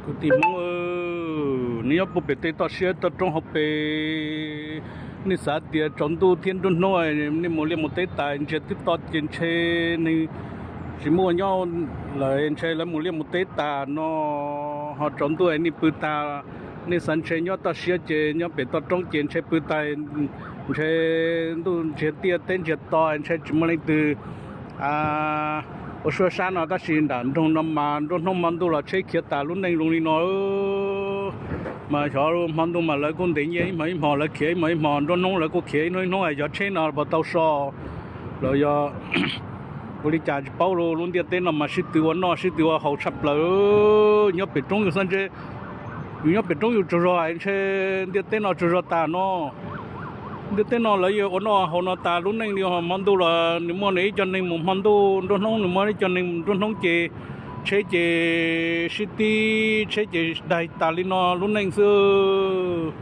Kwv tij Hmoob, nej nyob puag pem tej toj siab toj roob hauv pes, nej xav tias tsaus ntuj thiab nruab hnub nej mus liaj mus teb tas ntsiag twb to ces ntshe neeg tsis muaj nyob lawm, ntshe lawv mus liaj mus teb tas no, ho tsaus ntuj nej pw tag. Nej xav ntshe nyob toj siab ces nyob pem toj roob ces ntshe pw tag, ntshe ntuj ntsiag tiaj teb ntsiag to ntshe tsis muaj leej twg ua suab sab no, tab sis nram nroog no mas nruab hnub hmo ntuj los tsheb khiav tas lub neej zoo li no. Mas xyov hmo ntuj mas lawv kuj ntev nyiaj ib hmos ib hmos, lawv khiav ib hmos ib hmos, nruab hnub lawv kuj khiav ib hnub ib hnub, xyov tsheb no puas tau so los yog ua li cas tsis paub. Lub ntiaj teb no mas sib tw ua noj sib tw ua haus tshaj plaws. Nyob pem roob yus xav ntshe, yus nyob pem roob yus tsaug zog hais ntshe ntiaj teb no tsaug zog tas no. Ntiaj teb no lawv yuav ua noj haus no tas lub neej li. Hmo ntuj los nws muaj nws ib co neeg mus hmo ntuj, nruab hnub nws muaj ib co neeg mus nruab hnub ces tsheb ces sib tib, tsheb ces daig tas li no lub neej xwb.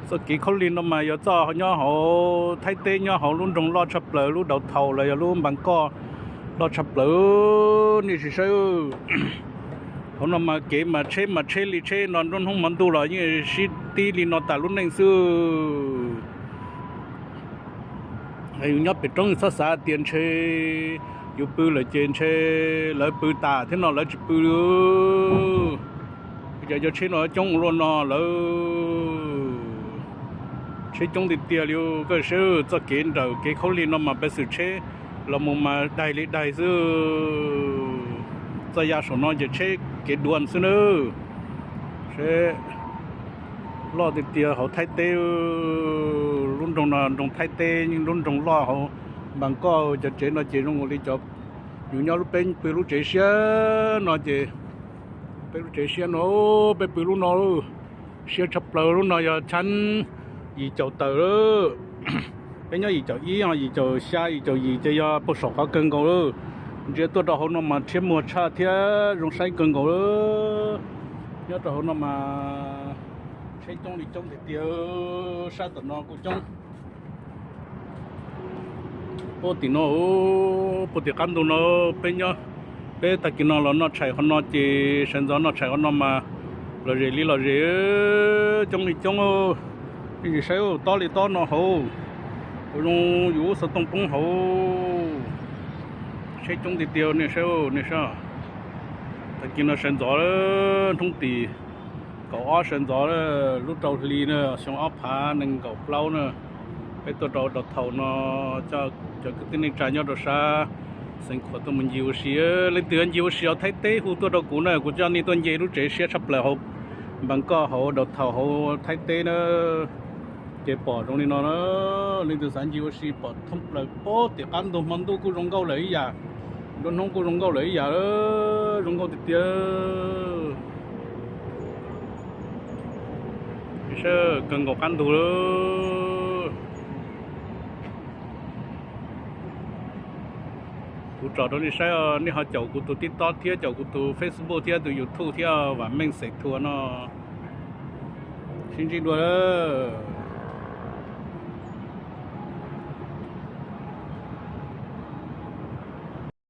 Txoj kev khaub lig no mas yog txoj nyob hauv Thaib teb, nyob hauv lub nroog loj tshaj plaws, lub Daus Thaus los yog lub Npas Koj loj tshaj plaws. Nej sim saib, hauv no mas kev mas tsheb mas tsheb li tsheb no, nruab hnub hmo ntuj los yeej sib tib li no tas lub neej xwb. Yus nyob pem roob yus txhob xav tias ntshe yus pw lawm ces ntshe lawv pw tas thiab no, lawv tsis pw li. Cov cov tsheb no coob ua luaj no lawm, tsheb coob tiag tiag li. Koj saib txoj kev nrawm kev khaub lig no mas peb xwm tsheb los mus mas daig li daig xwb. Txoj ya saum no ces tsheb kev dua xwb nawb. Tsheb loj tiag tiag hauv Thaib teb, lub nroog no nroog Thaib teb, lub nroog loj hauv Npas Koj. Cov tsev no ces zoo li cov yus nyob lub, peb pw lub tsev siab no ces, peb lub tsev siab no, peb pw lub no, siab tshaj plaws. Lub no yog chab yim caum tawm, peb nyob yim caum ib, yim caum xya, yim caum yim ces yog puag saum qhov kawg nkaus lawm. Ntsia tuaj rau hauv no mas rhiab muag tshaj thiab zoo saib kawg nkaus lawm. Nyob rau hauv no mas tsheb coob li coob tiag tiag, sab tom no kuj coob. Puag tim no, puag tim qab ntug no, peb nyob, peb tag kis no los noj tshais qhov no ces sawv ntxov noj tshais qhov no mas lom zem li lom zem, coob li coob. Nej saib tob li tob no hauv, zoo yus xov tooj poob hauv. Tsheb coob tiag tiag, nej saib, nej saib. Tag kis no sawv ntxov, hnub tim kaum ob sawv ntxov, lub rau hli na, xyoo ob phav nees nkaum plaub na, peb tuaj rau Daus Thaus no, coj cov kwv tij neej tsa nyob rau sab Xeev Khuam tuaj mus ncig ua si. Leej twg ncig ua si hauv Thaib teb hu tuaj rau kuv na, kuv coj nej tuaj nce lub tsev siab tshaj plaws hauv Npas Koj, hauv Daus Thaus, hauv Thaib teb na. Ces pom zoo li no na, leej twg xav ncig ua si pom thoob plaws puag tim qab ntug, hmo ntuj kuj zoo nkauj lawm ib yam, nruab hnub kuj zoo nkauj lawm ib yam, zoo nkauj tiag tiag. Saib kawg nkaus qab ntug lawm. Kuv tso rau nej saib, nej ho caum kuv tus TikTok thiab caum kuv tus Facebook thiab tus YouTube thiab, Vam Meej Xeem Thua no. Sib ntsib dua lawm.